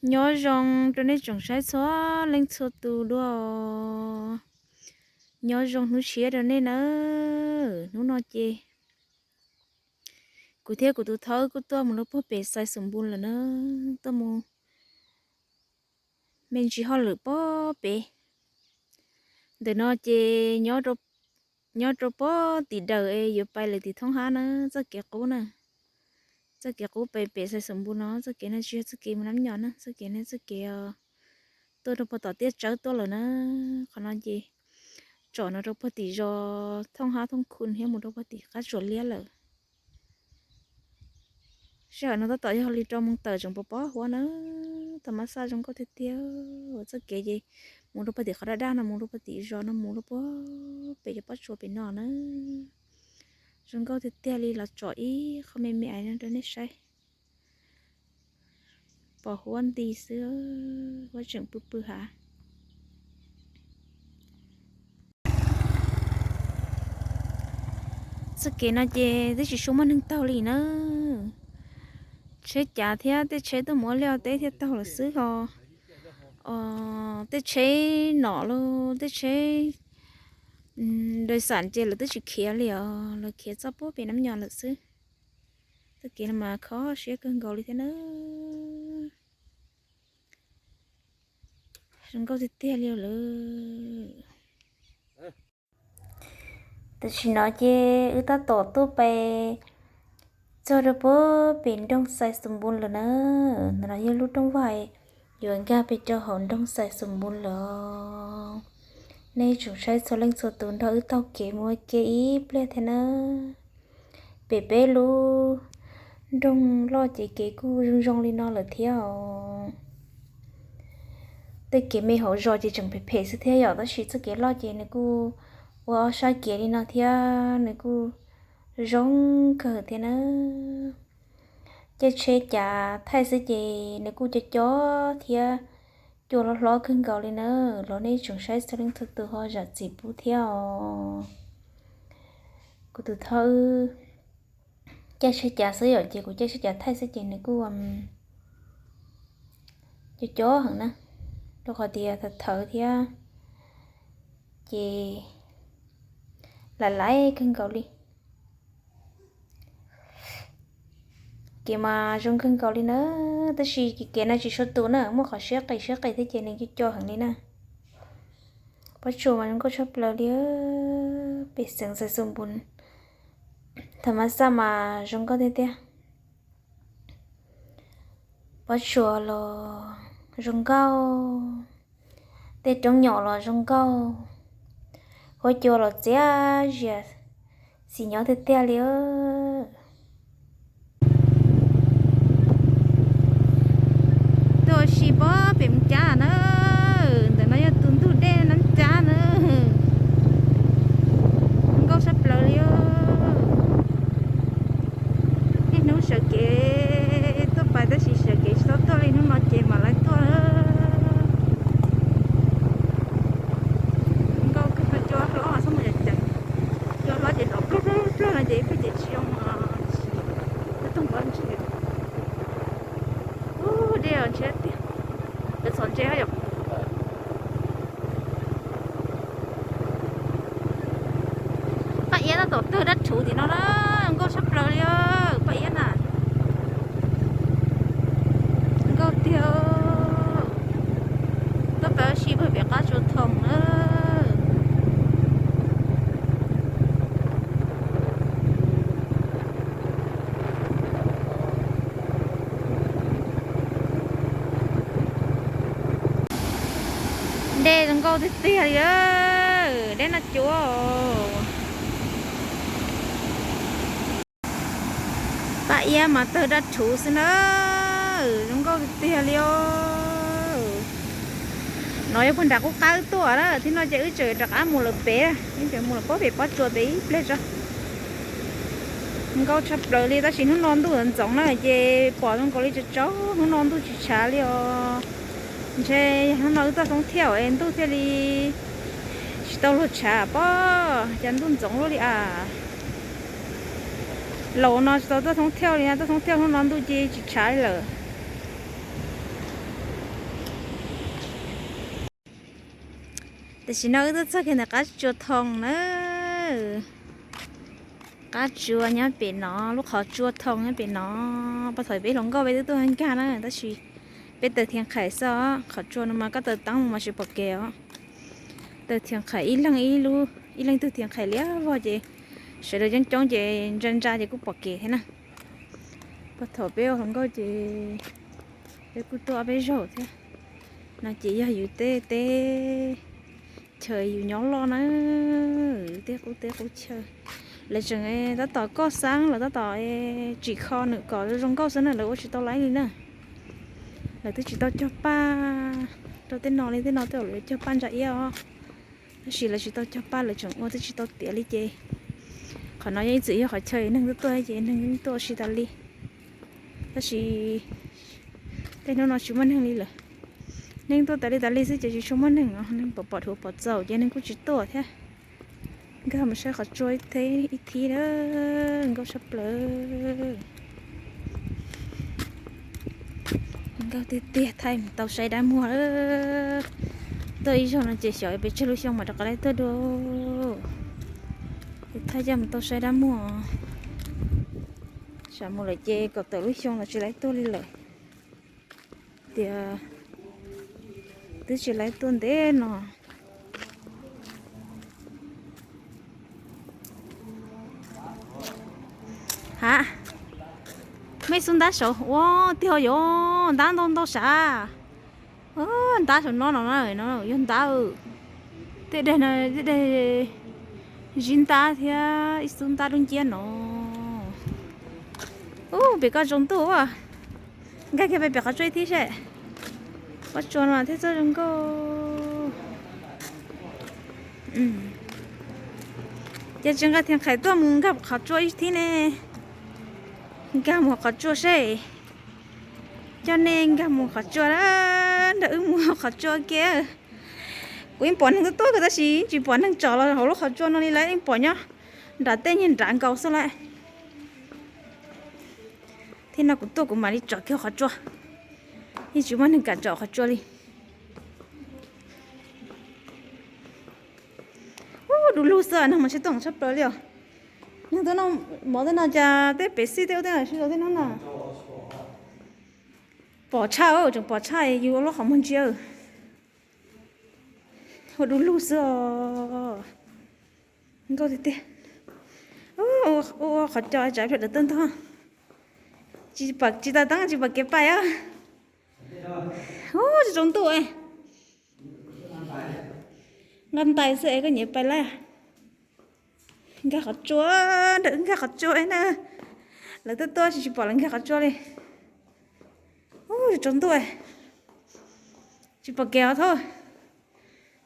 Nyob zoo rau nej tsoom saib txhua leej txhua tus dua. Nyob zoo hnub tshiab rau nej nawb. Hnub no ces kuv thiab kuv tus thawj kuj tuaj mus rau puag pem Xais Xus Npus lawm na, tuaj mus me ntsis hauj lwm puag pem. Ntawm no ces nyob rau puag tim dawm es yuav pais lawm tim thoob hab na, txoj kev qub na. Txoj kev qub pem pem Xais Xus Npus no, txoj kev no tsis yog txoj kev mus Nab Nyom na, txoj kev no txoj kev tuaj rau puag tom Tiaj Tsawb tuaj lawm na. Qhov no ces tsom no rau puag tim zos Thooj Hab Thooj Khu thiab mus rau puag tim qab Tsuas Liab lawm. Sij hawm no tab tom yog li rau moos tawm tseem pos pob huab na, tau mas xaj zoo nkauj tiag tiag. Txoj kev ces mus rau puag tim qhov daj daj no, mus rau puag tim zos no, mus rau puag pem cov pob tsuas pem no na. Zoo nkauj tiag tiag li, los tsom ib qho me me no rau nej saib. Pos huab nti xwb, huab tseem pw pw hav. Txoj kev no ces twb tsis tshua muaj neeg taug li na. Tsheb cav thiab tej tsheb tuaj mus ua liaj ua teb thiaj taug lawm xwb ho. Tej tsheb nom los tej tsheb dais xam ces lawv twb tsis khiav li os, lawv khiav txoj puag pem Nab Nyom lawm xwb. Txoj kev no mas kho siab kawg nkaus li thiab na. Zoo nkauj tiag tiag li lawm. Tam sim no ces wb tab tom tuaj pais txog rau puag pem nroog Xais Xus Npus lawm na. Ntawm no yog lub rooj vag yuav nkag pem rau hauv nroog Xais Xus Npus lawm. Nej tsoom saib txhua leej txhua tus nrog wb taug kev mus ua ke ib pliag thiab na. Pem peb lub nroog loj ces kev kuj zoo zoo li no lawm thiab os. Tej kev me hauv zos ces tseem phem phem xwb thiab yom, tab sis txoj kev loj ces nws kuj ua ob sab kev li no thiab nws kuj zoo kawg thiab na. Caij tsheb cav thaij xwb ces nws kuj co co thiab cua hlob hlob kawg nkaus li na. Los nej tsoom saib txhua leej txhua tus ho zam txim pub thiab os. Kuv tus thawj wb caij tsheb cav xwb yom, ces kuv caij tsheb cav thaij xwb ces nws kuj co co heev na, rau qhov tias thawv thawv thiab ces lais lais kawg nkaus li. Kev mas zoo kawg nkaus li na, tab sis kev no tsis sua tus na, muaj qhov siab qis siab qis thiab ces nws co co heev li na. Pob tsuas mas zoo nkauj tshaj plaws li, pej xeem Xais Xus Npus, thaum mas xaj mas zoo nkauj tiag tiag. Pob tsuas los zoo nkauj, tej roob nyom los zoo nkauj, huab cua los txias zias, xis nyob tiag tiag li. Tuaj ua si pob pem Moos Cab na, ntawm no yog tus ntug dej Nab Cab na. Nkauj tshaj plaws li. Niaj hnub sawv kev tuaj pais tab sis sawv kev tsis tau tuaj li, hnub no ces mam li tuaj. Nkauj kawg, cua hlob xab mus yam ceev, cua hlob ces dov plog plog plog no ces ib pliag ces tsis zoo, tsis tau npab ntsia. Ub, dej ntshiab tiag, lawv txhom ntse yom. Paj Iab tab tom tawg dab rhuv tim no na, nkauj tshaj plaws li Paj Iab na. Nkauj tiag. Tuaj pem ua si pem qab tsuas thoom na. Dej zoo nkauj tiag tiag li, dej Naj Cuab. Paj Iab mas tawg dab rhuv xwb na, zoo nkauj tiag tiag li os. No yog puag nram qub qab wb tuaj na, thib no ces wb tseem rov qab mus lawm pem, wb tseem mus lawm pob pem pob tsuas pem ib pliag tso. Nkauj tshaj plaws li, tab sis hnub no ntuj ntxoov na ces pom zoo nkaus li tsaus tsaus, hnub no ntuj tsis tshav li os. Ntshe yog hnub no wb tuaj thoob thiaj es ntuj thiaj li tsis tau luag tshav pob, cas ntuj ntxoov luaj li as. Laus no tsis tau tuaj thoob thiaj li, tuaj thoob thiaj hnub no ntuj cia tsis tshav li lawm. Tam sim no wb twb txog kiag ntawm qab tsua thoo na. Qab tsua nyob pem no, lub qhov tsua thoo nyob pem no. Puag thaum peb hluas nkauj peb twb tuaj nkag na, tab sis peb taws thiav qhais xwb os. Qhov tsua no mas koj taws teeb mus mas tsis pom kev os. Taws thiav qhais ib leeg ib lub, ib leeg tug thiav qhais liab vog ces sawv daws coob coob ces ntsa ntsa ces kuj pom kev thiab na. Puag thaum peb ua hluas nkauj ces peb kuj tuaj ob peb zaug thiab. No ces yog yus tej teb chaws yus nyob loj na, tej qub teb qub chaw. Lawv tseem tab tom koj xeeb, lawv tab tom tsim kho nws kom zoo nkauj xwb na, lawv ua tsis tau laib li na. Lawv twb tsis tau cog paj rau tej no li, tej no tej zaum lawv cog paj ntsa iab os. Tab sis lawv tsis tau cog paj, lawv tseem ua twb tsis tau tiav li ces qhov no yeej ib txwm yog qhov chaw neeg tuaj tuaj ces neeg yeej tuaj ua si tas li. Tab sis tej hnub no tsis muaj neeg li lawm. Neeg tuaj tas li tas li xwb ces tsis tshua muaj neeg os, neeg pom pom dhuav pom txaus ces neeg kuj tsis tuaj thiab. Nkag mus saib qhov tsua ib thib na, nkauj tshaj plaws. Nkauj tiag tiag, thaij mus tau saib dab muag. Tuaj ib zaug no ces xyov pes tsawg lub xyoo mam rov qab lawv tuaj dua. Ces thaij coj mus tau saib dab muag. Tsam mus lawm ces kaum tawm lub xyoo los tsis lawv tuaj li lawm. Tias twb tsis lawv tuaj ntev no. Ha, mej xub ntab saud ua tiag yuav ntab ntau ntau sav. Ntab saum no no, no yog ntab. Tej daim no tej daim zib ntab thiab ib xub ntab dub nciab no. Ub, pem koj zoo ntuj. Nkag kiag pem qhov tsua ib thib seb. Qhov tsua no thiaj txawj zoo nkauj. Ces tsis nqa thiab qhais tuaj mus nkag qhov tsua ib thib ne. Nkag mus qhov tsua seb. Coj nej nkag mus qhov tsua na, nrog wb mus qhov tsua kiag. Kuv yeej pom neeg tuaj tuaj kawg tab sis tsis pom neeg tsom los hauv lub qhov tsua no li lawm, yeej pom nyob nram tej nyuag nrad nkaus xwb lawm. Thiab no kuv tuaj kuv mam li tsom kiag qhov tsua, yeej tsis muaj neeg kam tsom qhov tsua li. Ub, du lug xwb, neeg mas tsis tuaj tshaj plaws li os. Neeg tuaj noj mov tej no cas tej pem xij tej ub tej no sib zog tej no na. Pom tshaj, tseem pom tshaj yus lub qhov muag ntsia. Ua du lug xwb os. Nkauj tiag tiag. Ua qhov cos tsav plhawv dawm tuaj ntog. Tsis tas teeb tsis pom kev pais os. Ub, tsis tsaus ntuj. Nqa ntais xwb es koj nyiam pais lawm. Nkag qhov tsua, nrog wb nkag qhov tsua na. Lawv tuaj tuaj tsis tsis pom lawv nkag qhov tsua li. Ub, tsaus ntuj. Tsis pom kev os thaub.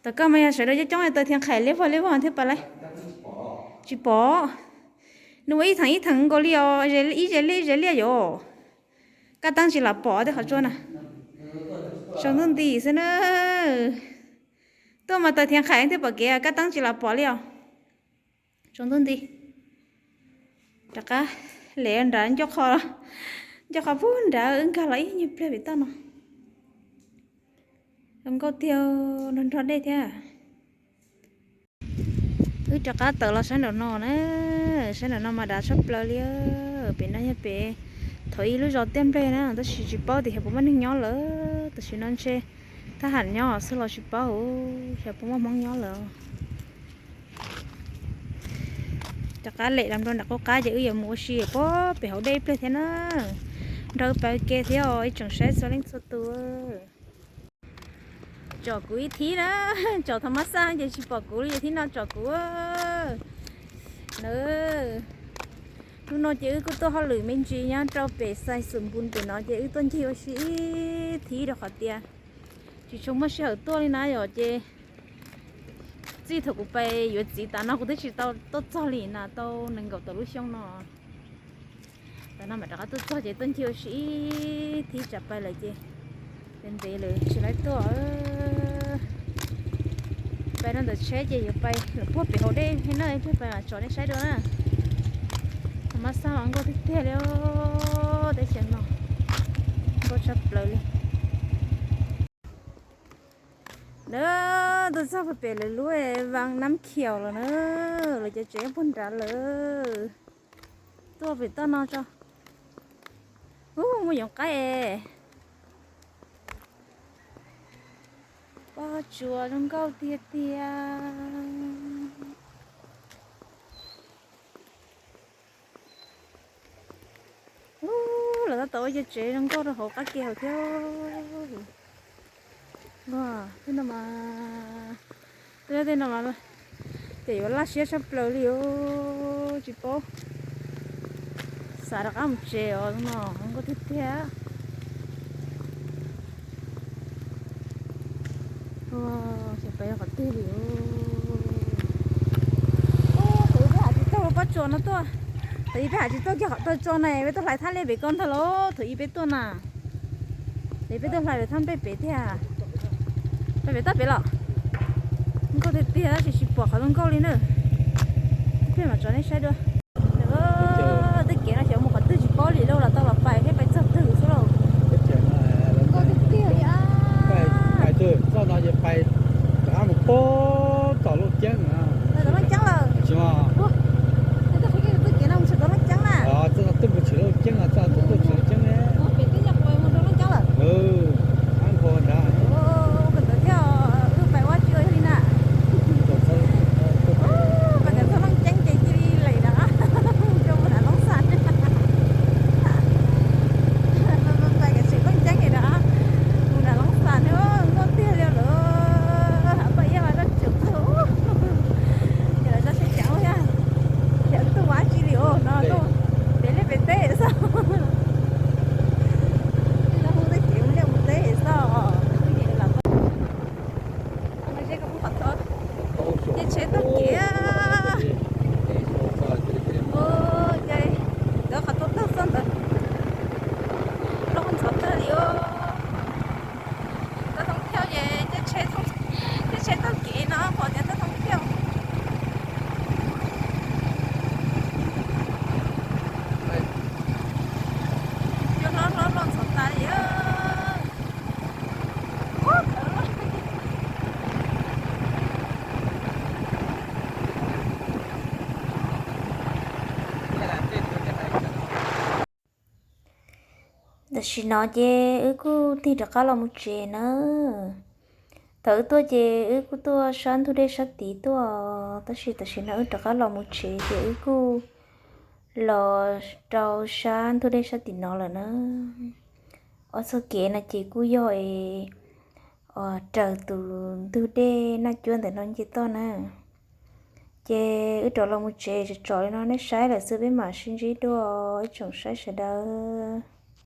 Tom koj mas yog sawv daws coob coob taws thiab qhais liab vog liab vog thiab pais lawm. Tsis pom. Nws ua ib theem ib theem nkaus li os, ib ze liaj ib ze liaj yom. Kab teeb tsis lam pom tej qhov tsua na. Tsaus ntuj nti xwb na. Tuaj mas taws thiab qhais thiaj pom kev, kab teeb tsis lam pom li os. Tsaus ntuj nti. Rov qab lem nrad ncauj qho, ncauj qho puag nrad wb nkag los ib nyuag pliag pem toj no. Zoo nkauj tiag, nrog nrog dej thiab. Wb rov qab tawm los sab nraum no na, sab nraum no mas dav tshaj plaws li. Pem no yog pem thaum ub lub zos Tiaj Nplej na, tab sis tsis paub tias xyov puas muaj neeg nyob lawm, tam sim no ntshe thab ham nyob xwb los tsis paub xyov puas muaj Hmoob nyob lawm. Rov qab lem los nram qub qab ces wb yuav mus ua si puag pem hauv dej ib pliag thiab na. Nrog wb pab ke thiab os, ib tsoom saib txhua leej txhua tus. Tsom kuv ib thib na, tsom thov mab xaj ces tsis pom kuv li, thib no tsom kuv na. Hnub no ces wb kuj tuaj hauj lwm me ntsis nyob rau pem Xais Xus Npus pem no ces wb tuaj ncig ua si ib thib rau qhov tias tsis tshua muaj sij hawm tuaj li na yom, ces txij thaum kuv pais yuav txiv tas no kuv twb tsis tau tuaj txog li na, tau nees nkaum tawm lub xyoo no. Tam no mam rov qab tuaj txog ces tuaj ncig ua si ib thib tsam pais lawm ces ntev ntev lawm tsis laib tuaj. Pais rau ntawm tsheb ces yuav pais lawm puag pem hauv dej thiab na, ib pliag pais mam tsom nej saib dua na. Thov mab xaj mas nkauj tiag tiag li, teb chaws no nkauj tshaj plaws li. Nab, Tuaj txog pem lawv lub Vam Nam Khiaus lawm na, lawv cov tsev puag nrad lawm. Tuaj pem toj no tso. Ub, muaj yoov qaib es. Pob tsuas zoo nkauj tiag tiag. Ub, lawv tab tom ua cov tsev zoo nkauj rau hauv qab ke hauv thiab. Tej no mas, tej no mas ces yuav laj siab tshaj plaws li os, tsis paub. Xav rov qab mus tsev os no, zoo nkauj tiag tiag. Xyov peb qhov twg li. Thaum ub peb hais tsis tau pob tsuas no tuaj, thaum ub peb hais tsis tau kiag qhov tag tso na, peb tuaj hlais thaj liaj pem ko ntag lauj, thaum ub peb tuaj na. Es peb tuaj hlais pem thaj nplej pem tiag. Hlais pem toj pem los. Nkauj tiag tiag tab sis tsis pom qhov zoo nkauj li na. Peb mam tso nej saib dua. Tej kev no xyov mus qhov twg tsis paub li lauj, los tau los pais thiab pais txog twg xwb lauj. Nkauj tiag tiag li. Pais txog no ces pais rov qab mus puag tom Looj Ceeb na. Tom Looj Ceeb lawm. Tsis, twb kev no mus txog tom Looj Ceeb na. Txog no twb mus tsis Looj Ceeb no, txog no twb tsis Looj Ceeb ne. Pem twb yog mus rau Looj Ceeb lawm. Ab nqua nrad. Ua ntawd thiab, wb pais ua tsis ua li na. Pais txog Looj Ceeb ces cia li lem rov qab rau mus nram Loob Xas. Pais kom tseem Looj Ceeb li rov qab mus nram Loob Xas na, nkauj tiag li lawm. Hab paj iab mas loj tseem txog. Ces lawv tso siab ceev thiab, ces wb tuaj ua dab tsi li os no, tuaj pem liaj pem teb xwb. Wb hu tej kev mus liaj mus teb xwb. Ces qhov tau, ces tsheb taug kev, ces ntawd qhov tau taug txoj ntawd, loj ntxhov tag li os. Tau thoob thiaus ces, ces tsheb taug kev no pom tias tau thoob thiaus. Cua hlob hlob loj ntxhov tas li. Tam sim no ces wb kuj tig rov qab los mus tsev na. Thaum wb tuaj ces wb kuj tuaj sab ntug dej sab tid tuaj, tab sis tam sim no wb rov qab los mus tsev ces wb kuj los rau sab ntug dej sab tim no lawm na. Ob txoj kev no ces kuj yog es raws tus ntug dej Naj Cuab ntawm no nce toj na. Ces wb rov los mus tsev tsom tsom li no nej saib lawm xwb, peb mam sib ntsib dua ib tsoom saib sawv daws.